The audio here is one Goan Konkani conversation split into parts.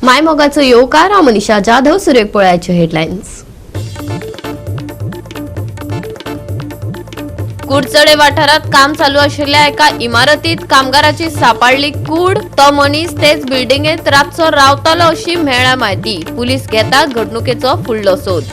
मायमोगाचो येवकार. हांव मनीषा जाधव. सुरेख पळयाच्यो हेडलायन्स. कुडचडे वाठारात काम चालू आशिल्ल्या एका इमारतीत कामगाराची सापडली कूड. तो मनीस तेच बिल्डिंगेत रातचो रावतालो अशी मेळ्ळ्या म्हायती. पुलीस घेतात घडणुकेचो फुडलो सोद.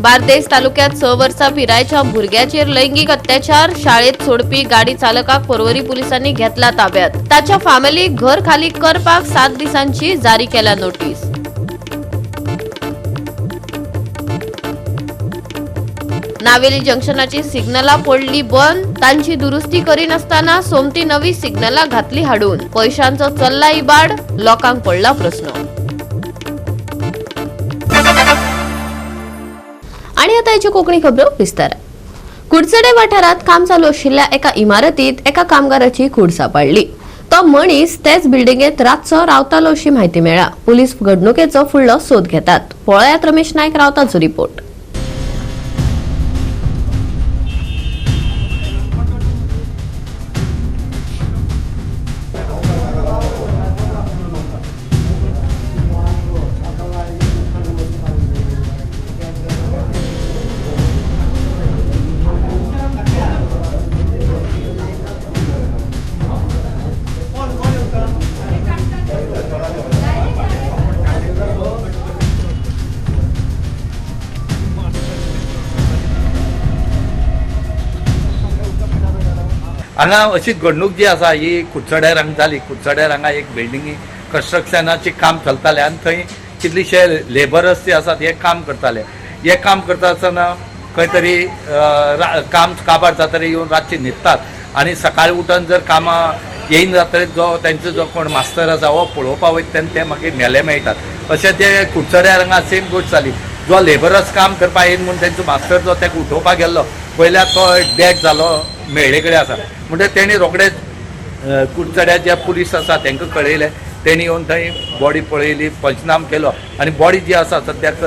बार्देस तालुक्यात 6 वर्सां पिरायेच्या भुरग्याचेर लैंगिक अत्याचार. शाळेत सोडपी गाडी चालकाक पर्वरी पुलिसांनी घेतला ताब्यात. ताच्या फॅमिलीक घर खाली करपाक 7 दिसांची जारी केल्या नोटीस. नावेली जंक्शनाची सिग्नला पडली बंद. तांची दुरुस्ती करीनासतना सोमती नवी सिग्नला घातली हाडून. पैशांचो चल्ला इबाड, लोकांक पडला प्रस्न. आणि आता याच्यो कोकणी खबरो विस्तार. कुडचडे वाठारात काम चालू आशिल्ल्या एका इमारतीत एका कामगाराची कूड सापडली. तो मनीस तेच बिल्डिंगेत रातचो रावतालो अशी म्हायती मेळ्ळा. पुलीस घडणुकेचो फुडलो सोद घेतात. पळयात रमेश नायक रावताचो रिपोर्ट. हांगा अशी घडणूक जी आसा ही कुडचड्यार हांगा जाली. कुडचड्यार हांगा एक बिल्डिंगी कन्स्ट्रक्शनाचें काम चलतालें आनी थंय कितलेशे लेबरर्स जे आसात हे काम करताले. हे काम करता आसतना खंय तरी काम काबार जातरी येवन रातचे न्हिदतात आनी सकाळी उठून जर कामां येयना जातरीच जो तेंचो जो कोण मास्तर आसा हो पळोवपा वयता तेन्ना ते मागीर मेले मेळटात. अशें ते कुडचड्यार हांगा सेम गोश्ट जाली. जो लेबरर्स काम करपा येयन म्हूण तेंचो मास्तर जो ताका उठोवपाक गेल्लो पयल्यार तो डेड जालो मेळ्ळे कडेन आसा. म्हणटकीर तेणी रोखडेच कुडचड्यार जे पुलीस आसा तांकां कळयलें. तेणी येवन थंय बॉडी पळयली, पंचनाम केलो आनी बॉडी जी आसा सद्याक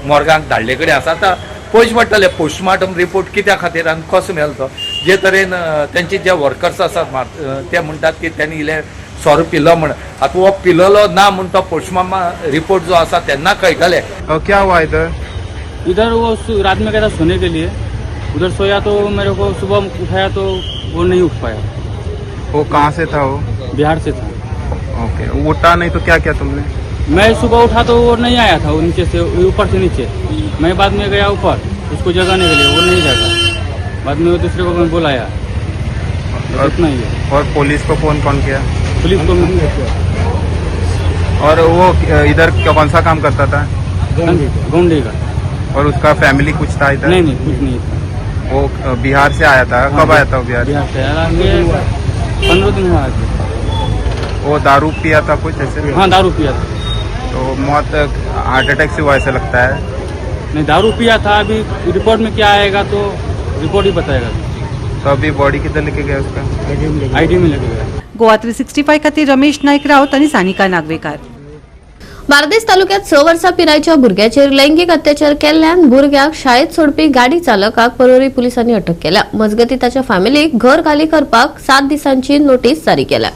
मोर्गांक धाडले कडेन आसा. आतां पयशे पडटले पोस्टमार्टम रिपोर्ट कित्या खातीर आनी कसो मेलो तो. जे तरेन तेंचे जे वर्कर्स आसात ते म्हणटात की तेणी इल्लें सोरो पिलो म्हण. आतां हो पिलोलो ना म्हण तो पोस्टमार्टम रिपोर्ट जो आसा तेन्ना कळटलें. क्या हुआ इधर? इधर वो रात में गया था सोने के लिए, उधर सोया तो मेरे को सुबह उठाया तो वो नहीं उठ पाया. वो कहाँ से था वो? बिहार से था. ओके, उठा नहीं तो क्या किया तुमने? मैं सुबह उठा तो वो नहीं आया था, वो नीचे से ऊपर से नीचे. मैं बाद में गया ऊपर उसको जगाने के लिए, वो नहीं जागा. बाद में वो दूसरे को मैं बुलाया. और इतना ही है. और पुलिस को फोन कौन किया? पुलिस को. और वो इधर कौन सा काम करता था? गोंडी का. और उसका फैमिली कुछ था इधर? नहीं नहीं, कुछ नहीं था. वो बिहार से आया था? कब आया था वो बिहार से? बिहार से आया, 15 दिन हुआ आके. वो दारू पिया था कुछ ऐसे? हाँ, दारू पिया था. तो मौत हार्ट अटैक से हुआ ऐसा लगता है? नहीं, दारू पिया था. अभी रिपोर्ट में क्या आएगा तो रिपोर्ट ही बताएगा. तो अभी बॉडी किधर लेके गया उसका? आईडी में लेके गया. गोवा 365 खातीर रमेश नाईक राऊत आणि सानिका नागवेकार. बार्देस तालुक्यात 6 वर्सां पिरायेच्या भुरग्याचेर लैंगिक अत्याचार केल्ल्यान भुरग्याक शाळेत सोडपी गाडी चालकाक पर्वरी पुलिसांनी अटक केल्या. मजगती ताच्या फॅमिलीक घर खाली करपाक 7 दिसांची नोटीस जारी केल्या.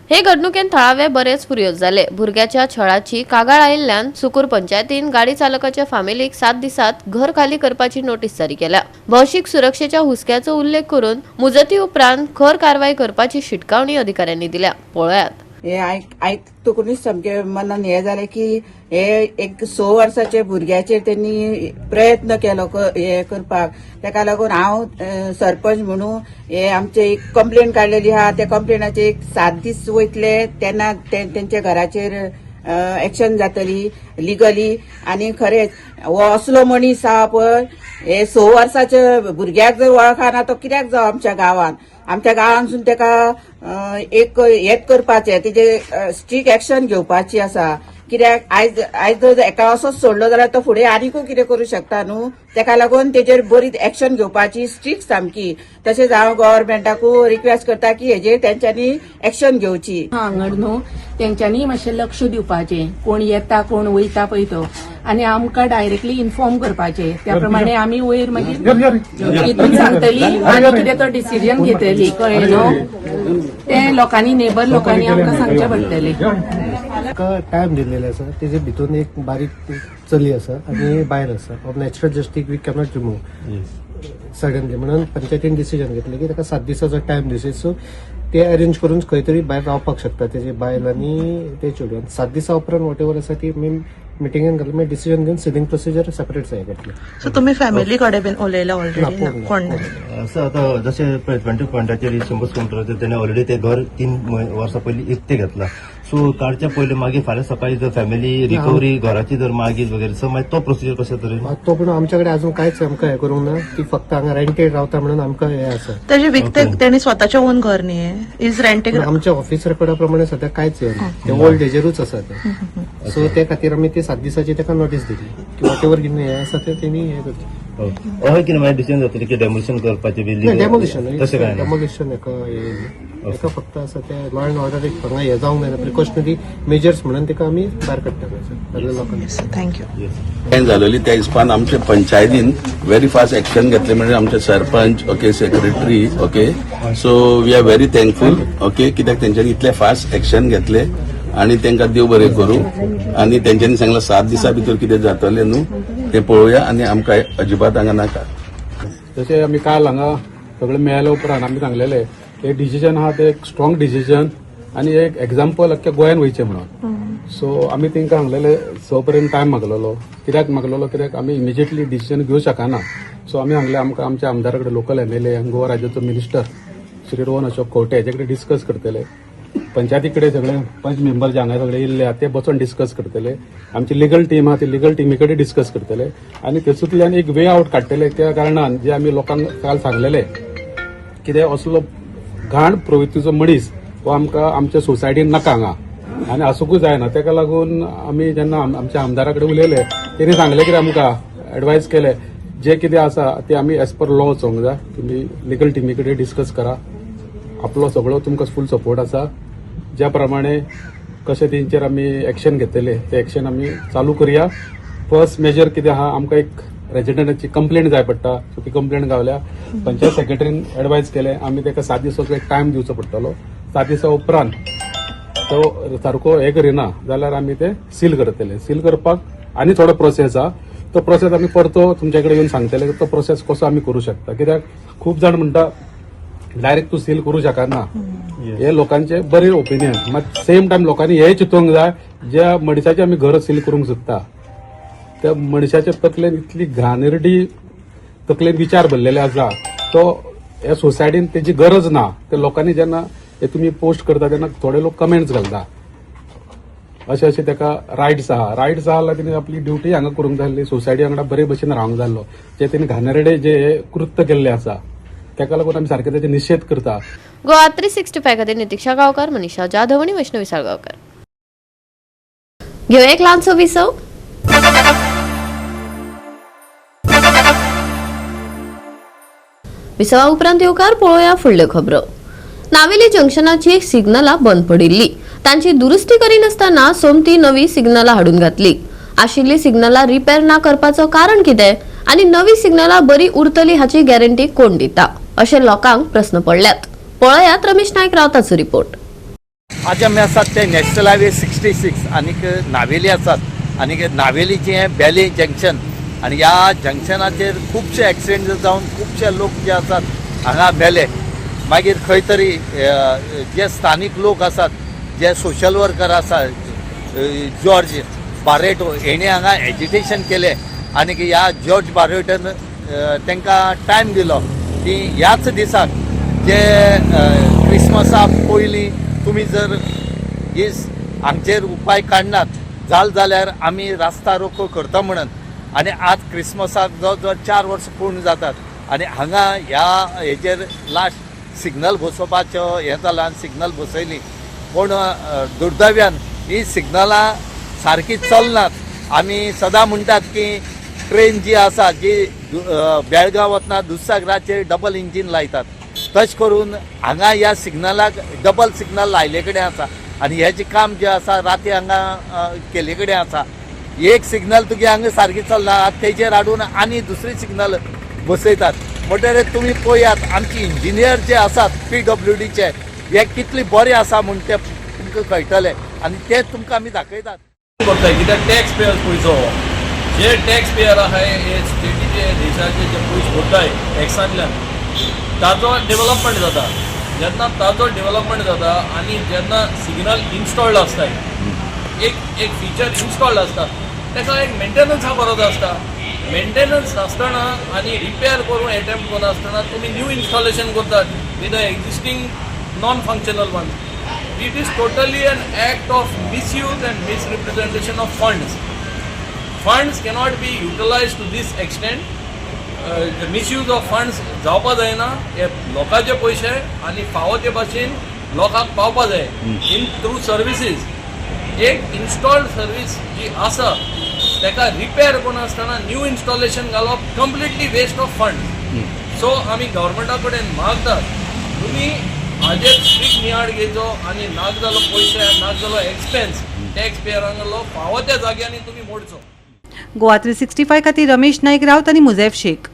हे घडणुकेन थळावे बरेच फुर्योज जाले. भुरग्याच्या छळाची कागाळ आयिल्ल्यान सुकूर पंचायतीन गाडी चालकाच्या फॅमिलीक 7 दिसात घर खाली करपाची नोटीस जारी केल्या. भौशीक सुरक्षेच्या हुसक्याचो उल्लेख करून मुजती उपरांत खर कारवाय करपाची शिटकावणी अधिकाऱ्यांनी दिल्या. पळयात. हे आयकतकूच सामकें मनान हें जालें की हे एक 6 वर्साचे भुरग्याचेर तेणी प्रयत्न केलो हे करपाक. तेका लागून हांव सरपंच म्हणून हे आमचे एक कंप्लेन काडलेली आहा. त्या कंप्लेनाचे एक 7 दीस वयतले तेन्ना तेंच्या घराचेर एक्शन जातली लिगली. आनी खरेंच हो असलो मनीस आहा पळय, हे 6 वर्साच्या भुरग्याक जर वळखना तो कित्याक जावं आमच्या गांवान? आमच्या गांवांतसून तेका एक हेत करपाचें, तेजे स्ट्रीक एक्शन घेवपाची आसा. कित्याक आयज आयज जर एका असोच सोडलो जाल्यार तो फुडें आनीकूय कितें करूं शकता न्हू. तेका लागून तेजेर बरी एक्शन घेवपाची स्ट्रिक्ट सामकी. तशेंच हांव गव्हर्मेंटाकूय रिक्वेस्ट करता की हेजेर तेंच्यांनी एक्शन घेवची. हांगड न्हू तेंच्यांनी मातशें लक्ष दिवपाचें, कोण येता कोण वयता पळय तो, आनी आमकां डायरेक्टली इन्फॉर्म करपाचें. त्या प्रमाणे आमी वयर मागीर हितून सांगतली आनी कितें तो डिसिजन घेतली, कळ्ळें न्हू. तें लोकांनी, नेबर लोकांनी आमकां सांगचें पडटलें. ताका टायम दिल्लेले आसा. तेजे भितून एक बारीक चली आसा आनी बायल आसा. Of natural justice we cannot remove suddenly, म्हणून पंचायतीन डिसिजन घेतलें की ताका 7 दिसाचो टायम दिवचो. सो ते अरेंज करून खंय तरी भायर रावपाक शकता तेजे बायल आनी ते चेडूं. 7 दिसा उपरांत what ever आसा ती आमी मिटिंगेन घालून मागीर डिसिजन घेवन सिलिंग प्रोसिजर सेपरेट जाय करतले. सो तुम्ही फॅमिली कडेन बीन उलयला ना, ऑलरेडी? कोण ना, कोण ना? असं आता जशें पळय 20 पॉयंटाचेर 100 काउंटराचेर तेणे ऑलरेडी ते घर 3 वर्सां पयलीं इकतें घेतलां. सो काडच्या पयलीं मागीर फाल्यां सकाळी जर फॅमिली रिकव्हरी घराची जर मागीर वगैरे, सो मागीर तो प्रोसिजर कशे तरेन? तो पूण आमच्या कडेन अजून कांयच आमकां हें करूंक ना. ती फक्त हांगा रेंटेड रावता म्हणून आमकां हें आसा. तेजे विकते तेणी स्वताचे ओन घर न्ही, is rented? पूण आमच्या ऑफिस रेकॉर्डा प्रमाणे सध्या कांयच हे ना, ते ओल्ड हेजेरूच आसा ते. सो ते खातीर आमी ते 7 दिसाची ताका नोटीस दिली की what ever कितें हें आसा ते तेणी हें करचें. अहें कितें मागीर डिसिजन जातलें की डेमोलिशन करपाचें बी? डेमोलिशन तशें कांय ना? डेमोलिशन हेका हें न्ही. हेका फक्त आसा ते लॉ एंड ऑर्डर एक हांगा हें जावंक जायना, प्रिकॉशनरी मेजर्स म्हणून ताका आमी भायर काडटा नाजाल्यार लोकांक. Thank you. हें जालेली त्या हिसपान आमचे पंचायतीन व्हेरी फास्ट एक्शन घेतले, म्हणजे आमचे sarpanch, okay, secretary, okay, so we are very thankful, okay, कित्याक तेंच्यांनी इतले फास्ट एक्शन घेतले आनी तांकां देव बरें करूं. आनी तेंच्यांनी सांगलां 7 दिसां भितर कितें जातलें न्हू तें पळोवया आनी आमकां अजिबात हांगा नाका. जशें आमी काल हांगा सगळे मेळ्ळे उपरांत आमी सांगलेले, हे डिसिजन आहा ते एक स्ट्रॉंग डिसिजन आनी एक एग्जाम्पल अख्ख्या गोंयान वयचें म्हणून. सो आमी तांकां सांगलेले 6 पर्यंत टायम मागलेलो. कित्याक मागलेलो? कित्याक आमी इमिजिएटली डिसिजन घेवं शकना. सो आमी सांगलें आमकां आमच्या आमदारा कडेन, लोकल एमएलए आनी गोवा राज्याचो मिनिस्टर श्री रोहन अशोक खंवटे हेजे कडेन डिस्कस करतले. पंचायती कडेन सगळे पंच मेंबर जे हांगा सगळे येयल्ले आहा ते बसून डिस्कस करतले. आमची लिगल टीम आहा ती लिगल टिमी कडेन डिस्कस करतले आनी तेतूंतल्यान एक वे आवट काडटले. त्या कारणान जे आमी लोकांक काल सांगलेले, कितें असलो घाण प्रवृत्तीचो मनीस हो आमकां आमच्या सोसायटीन नाका हांगा आनी आसूंकूय जायना. ताका लागून आमी जेन्ना आमच्या आमदारा कडेन उलयले, तेणी सांगलें कितें, आमकां एडवायज केलें, जे कितें आसा ते आमी एज पर लॉ वचोंक जाय, तुमी लिगल टिमी कडेन डिस्कस करा, आपलो सगळो तुमकां फूल सपोर्ट आसा. ज्या प्रमाणे कशें तेंचेर आमी एक्शन घेतले ते एक्शन आमी चालू करुया. फर्स्ट मेजर कितें आहा, आमकां एक रेजिडंटाची कंप्लेंट जाय पडटा. सो ती कंप्लेंट गावल्या, पंचायत सेक्रेटरीन एडवायज केलें, आमी ताका 7 दिसाचो एक टायम दिवचो पडटलो. 7 दिसा उपरांत तो सारको हें करिना जाल्यार आमी ते सील करतले. सील करपाक आनी थोडो प्रोसेस आहा, तो प्रोसेस आमी परतो तुमचे कडेन येवन सांगतले, तो प्रोसेस कसो आमी करूं शकता. कित्याक खूब जाण म्हणटा डायरेक्ट तूं सील करूं शकना. हे लोकांचे बरे ओपिनियन, मात सेम टायम लोकांनी हे चिंतूंक जाय, ज्या मनशाचे आमी घर सील करूंक सोदता त्या मनशाच्या तकलेन इतली घाणेरडी तकलेन विचार भरलेले आसा, तो ह्या सोसायटीन तेजी गरज ना. ते लोकांनी जेन्ना हे तुमी पोस्ट करता तेन्ना थोडे लोक कमेंट्स घालता, अशें अशें ताका रायट्स आहा, रायट्स आहा जाल्यार तेणी आपली ड्युटी हांगा करूंक जाय आसली, सोसायटी वांगडा बरे भशेन रावंक जाय आसलो. जे तेणी घाणेरडे जे हे कृत्य केल्ले आसा ताका लागून आमी सारकें तेजे निशेध करता. गोवा 365 खातीर नितीक्षा गांवकार, मनीषा जाधव आणि वैष्णवी साळगांवकर. घेऊया एक लहानसो विसव. विसवा उपरांत येवकार. पळोवया फुडल्यो खबरो. नावेली जंक्शनाची सिग्नलां बंद पडिल्ली, तांची दुरुस्ती करिनासतना सोमती नवी सिग्नलां हाडून घातली. आशिल्ली सिग्नलां रिपेर ना करपाचो कारण कितें आनी नवी सिग्नलां बरी उरतली हाची गॅरंटी कोण दिता, अशे लोकांक प्रस्न पडल्यात. पळयात रमेश नायक रावताचो रिपोर्ट. आज आमी आसात ते नॅशनल हायवे 66 आनीक नावेली आसात आनीक नावेलीचें हें बेले जंक्शन आनी ह्या जंक्शनाचेर खुबशे एक्सिडेंट जावन खुबशे लोक जे आसात हांगा मेले. मागीर खंय तरी जे स्थानीक लोक आसात, जे सोशल वर्कर आसा, जॉर्ज बारेटो हेणे हांगा एजिटेशन केलें आनीक ह्या जॉर्ज बारेटोन तांकां टायम दिलो की ह्याच दिसाक जे क्रिसमसा पयलीं तुमी जर ही हांचेर उपाय काडनात जाल जाल्यार आमी रास्ता रोको करता म्हणून. आनी आज क्रिसमसाक जवळ जवळ 4 वर्सां पूर्ण जातात आनी हांगा ह्या हेजेर लास्ट सिग्नल बसोवपाचो हें जालां आनी सिग्नल बसयली, पूण दुर्दैव्यान ही सिग्नलां सारकी चलनात. आमी सदां म्हणटात की ट्रेन जी आसा जी बेळगांव वतना दुधसागराचेर डबल इंजीन लायतात, तशें करून हांगा ह्या सिग्नलाक डबल सिग्नल लायले कडेन आसा आनी हें जें काम जें आसा राती हांगा केल्ले कडेन आसा. एक सिग्नल तुगे हांगा सारकी चलना, आतां तेजेर हाडून आनी दुसरी सिग्नल बसयतात. म्हणटकीर तुमी पळयात आमचे इंजिनियर जे आसात PWDचे हे कितले बरे आसा म्हूण ते तुमकां कळटले आनी ते तुमकां आमी दाखयतात. करताय कित्याक टॅक्स पेयर्स पयसो हो, जे टॅक्स पेयर आहाय हे स्टेटीचे देशाचे जे पयशे भरताय टॅक्सांतल्यान ताजो डेवलपमेंट जाता. जेन्ना ताजो डेवलपमेंट जाता आनी जेन्ना सिग्नल इन्स्टॉल्ड आसताय, एक एक फिचर इन्स्टॉल्ड आसता, ताका एक मेंटेनन्सा गरज आसता. मेंटेनन्स नासतना आनी रिपेर करून एटेम्प्ट करनासतना तुमी न्यू इन्स्टॉलेशन करतात with a existing non functional one. It is totally an act of misuse and misrepresentation of funds. Funds cannot be utilized to this extent. The misuse of funds जावपा जायना. हे लोकांचे पयशे आनी फावो ते भाशेन लोकांक पावपा जाय इन थ्रू सर्विसीस. एक इन्स्टॉल्ड सर्वीस जी आसा ताका रिपेर करनासतना न्यू इन्स्टॉलेशन घालप completely waste of fund. So आमी गव्हर्मेंटा कडेन मागतात तुमी हाजेर स्ट्रिक्ट नियाळ घेवचो आनी नाक जालो पयशे, नाक जालो एक्सपेन्स टॅक्स पेयरांगलो फावो त्या जाग्यांनी तुमी मोडचो. गोवा 365 खातीर रमेश नाईक राऊत आनी मुझेफ शेख.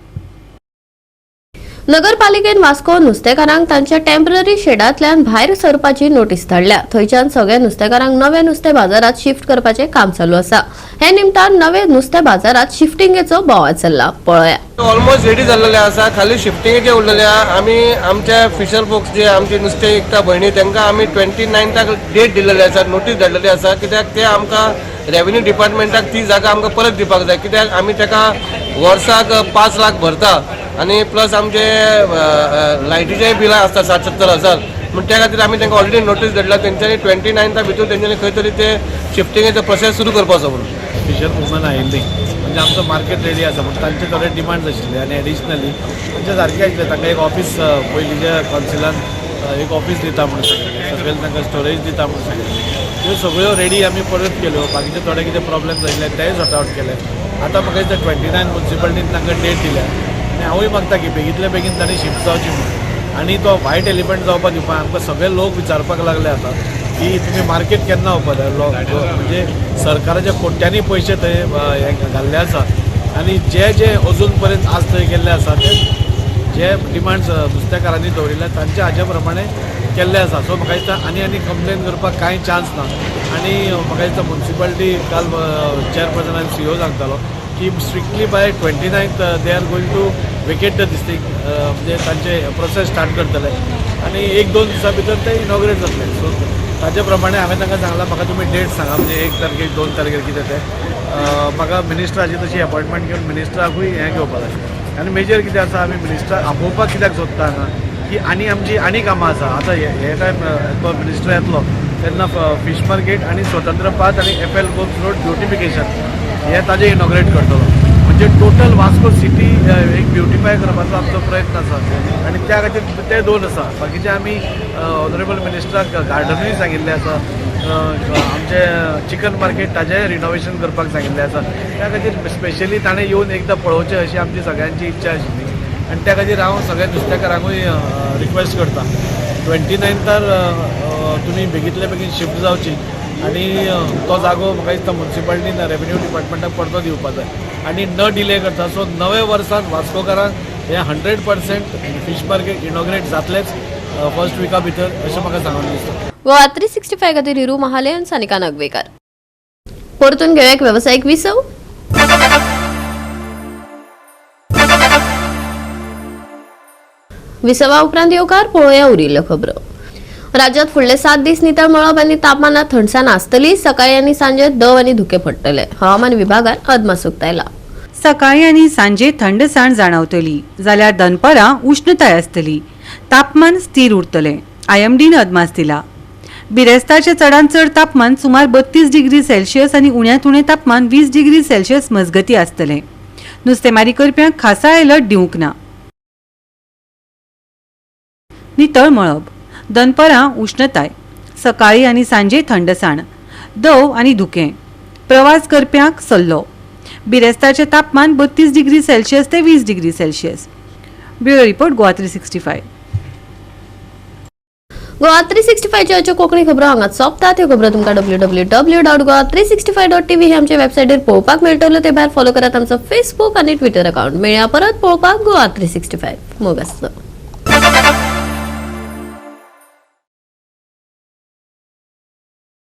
नगरपालिकेन वास्को नुस्तेकारांक तांच्या टेम्पररी शेडांतल्यान भायर सरपाची नोटीस धाडल्या. थंयच्यान सगळ्या नुस्तेकारांक नव्या नुस्तें बाजारात शिफ्ट करपाचें काम चालू आसा. हे निमतान नवे नुस्तें बाजारात शिफ्टिंगेचो बोवाळ चल्ला. पळोवया. ऑलमोस्ट रेडी जाल्लेले आसा, खाली शिफ्टिंगेचे उरलेले आहा. आमी आमच्या फिशर फोक्स जे आमचे नुस्तें विकता भयणी तांकां आमी 29थाक डेट दिलेली आसा, नोटीस धाडलेली आसा, कित्याक ते आमकां रेवेन्यू डिपार्टमेंटाक ती जागा आमकां परत दिवपाक जाय, कित्याक आमी ताका वर्साक 5 लाख भरता आनी प्लस आमचे लायटीचेय बिलां आसता 60-70 हजार. म्हण त्या खातीर आमी तांकां ऑलरेडी नोटीस धाडला. तेंच्यांनी 29था भितर तेंच्यांनी खंय तरी ते शिफ्टिंगेचो प्रोसेस सुरू करपाचो म्हणून. फिशर वुमन आयिल्ली म्हणजे आमचो मार्केट रेडी आसा, पूण तांचे थोडे डिमांड्स आशिल्ले आनी एडिशनली तांचे सारके आशिल्ले. तांकां एक ऑफीस पयलींच्या कौन्सिलान एक ऑफीस दिता म्हणून सांगिल्लें, सकयल तांकां स्टोरेज दिता म्हणून सांगिल्लें. त्यो सगळ्यो रेडी आमी परत केल्यो. बाकीचे थोडे कितें प्रॉब्लेम्स आशिल्ले तेय सॉर्ट आवट केले. आतां म्हाका दिसता 29 मुन्सिपालिटीन तांकां डेट दिल्या आनी हांवूय मागता की बेगींतल्या बेगीन तांणी शिफ्ट जावची म्हणून आनी तो व्हायट एलिफंट जावपाक दिवपा. आमकां सगळे लोक विचारपाक लागले आतां की तुमी मार्केट केन्ना ओपन. म्हणजे सरकाराच्या कोट्यांनी पयशे थंय हे घाल्ले आसा आनी जे जे अजून पर्यंत आज थंय गेल्ले आसा ते जे डिमांड्स नुस्तेकारांनी दवरिल्ले तांचे हाजे प्रमाणे केल्ले आसा. सो म्हाका दिसता आनी आनी कंप्लेन करपाक कांय चान्स ना. आनी म्हाका दिसता मुन्सिपालिटी काल चेअरपर्सन आनी सीईओ सांगतालो की strictly by 29th they are going to vacate the this thing, म्हणजे तांचे प्रोसेस स्टार्ट करतले आनी 1-2 दिसां भितर ते इनॉग्रेट जातले. सो ताजे प्रमाणे हांवें तांकां सांगलां म्हाका तुमी डेट सांगा, म्हणजे 1 तारखेर 2 तारखेर कितें तें. म्हाका मिनिस्टराची तशी अपॉयंटमेंट घेवन मिनिस्टराकूय हें घेवपाक जाय. आनी मेजर कितें आसा, आमी मिनिस्टराक आपोवपाक कित्याक सोदता हांगा की आनी आमची आनी कामां आसा. आतां हे टायम तो मिनिस्टर येतलो तेन्ना फीश मार्केट आनी स्वतंत्र पाथ आनी एफ.एल. गोम्स रोड ब्युटिफिकेशन हे ताजें इनॉग्रेट करतलो. म्हणजे टोटल वास्को सिटी एक ब्युटिफाय करपाचो आमचो प्रयत्न आसा आनी त्या खातीर ते 2 आसा. बाकीचे आमी ऑनरेबल मिनिस्टराक गार्डनूय सांगिल्लें आसा, आमचे चिकन मार्केट ताजें रिनोवेशन करपाक सांगिल्लें आसा. त्या खातीर स्पेशली ताणें येवन एकदां पळोवचें अशी आमची सगळ्यांची इच्छा आशिल्ली आनी त्या खातीर हांव सगळ्या नुस्तेकारांकूय रिक्वेस्ट करता 29थार तुमी बेगींतल्या बेगीन शिफ्ट जावची आनी तो जागो म्हाका दिसता मुन्सिपालिटीन रेवेन्यू डिपार्टमेंटाक परतो दिवपा जाय आनी न डिले करता. सो नव्या वर्सांत वास्कोकारांक हे 100% फीश मार्केट इनॉग्रेट जातलेच फर्स्ट विका भितर अशें म्हाका सांगून दिसता. गोवा 365 खातीर हिरू महाले आनी सानिका नागवेकर. परतून घेवया एक वेवसायीक विसव. विसवा उपरांत येवकार. पळोवया उरिल्ल्यो खबरो. राज्यात फुडले 7 दीस नितळ मळब आनी तापमानात थंडसाण आसतली. सकाळी आनी सांजे दव आनी धुके पडटले. हवामान विभागान अदमास उक्तायला. सकाळी आनी सांजे थंडसाण जाणवतली जाल्यार दनपरां उश्णताय आसतली. तापमान स्थिर उरतलें. आयएमडीन अदमास दिला. बिरेस्तारचें चडांत चड तापमान सुमार 32 डिग्री सेल्सियस आनी उण्यांत उणें तापमान 20 डिग्री सेल्सियस मजगती आसतलें. नुस्तेमारी करप्यांक खासा अलर्ट दिवंक ना. नितळ मळब, दनपरां उश्णताय, सकाळी आनी सांजे थंडसाण, दव आनी धुकें. प्रवास करप्यांक सल्लो. बिरेस्तारचें तापमान 32 डिग्री सेल्सियस ते 20 degree Celsius. Bureau report, Goa 365. Goa 365च्या Konkani खबरो हांगाच सोंपतात. ह्यो खबरो तुमकां www.goa365.tv हे आमच्या वेबसायटीर पळोवपाक मेळटल्यो. ते भायर फॉलो करात आमचो फेसबूक आनी ट्विटर अकाउंट. मेळया परत पळोवपाक गोवा 365. मोग आसचो.